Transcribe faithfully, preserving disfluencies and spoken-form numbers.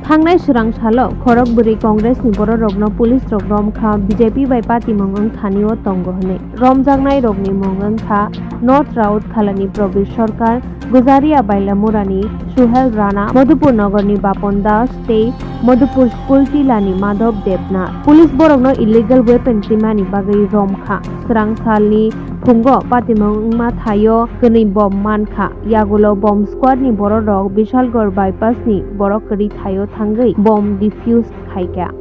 Thangnai swrang salo khorok bwrwi Congress ni bororokno police rok romkha, B J P bai patimung wngthani o tongo hwnwi. Romjaknai rokni mung wngkha North Raut Khalani Probir Sarkar, Gujaria Bailamurani Suhel Rana, Madhupur Nogorni Bapon Das tei Madhupur School Tilani Madhab Debnath. Police borokno illegal weapon twimani bagwi romkha. Swrang salni phungo patimung wngma thaio kwnwi bom mankha. Yagulo bomb squad ni bororok Bishalgarh bypass ni borok kwrwi thaio thangwi bom defuse khaikha.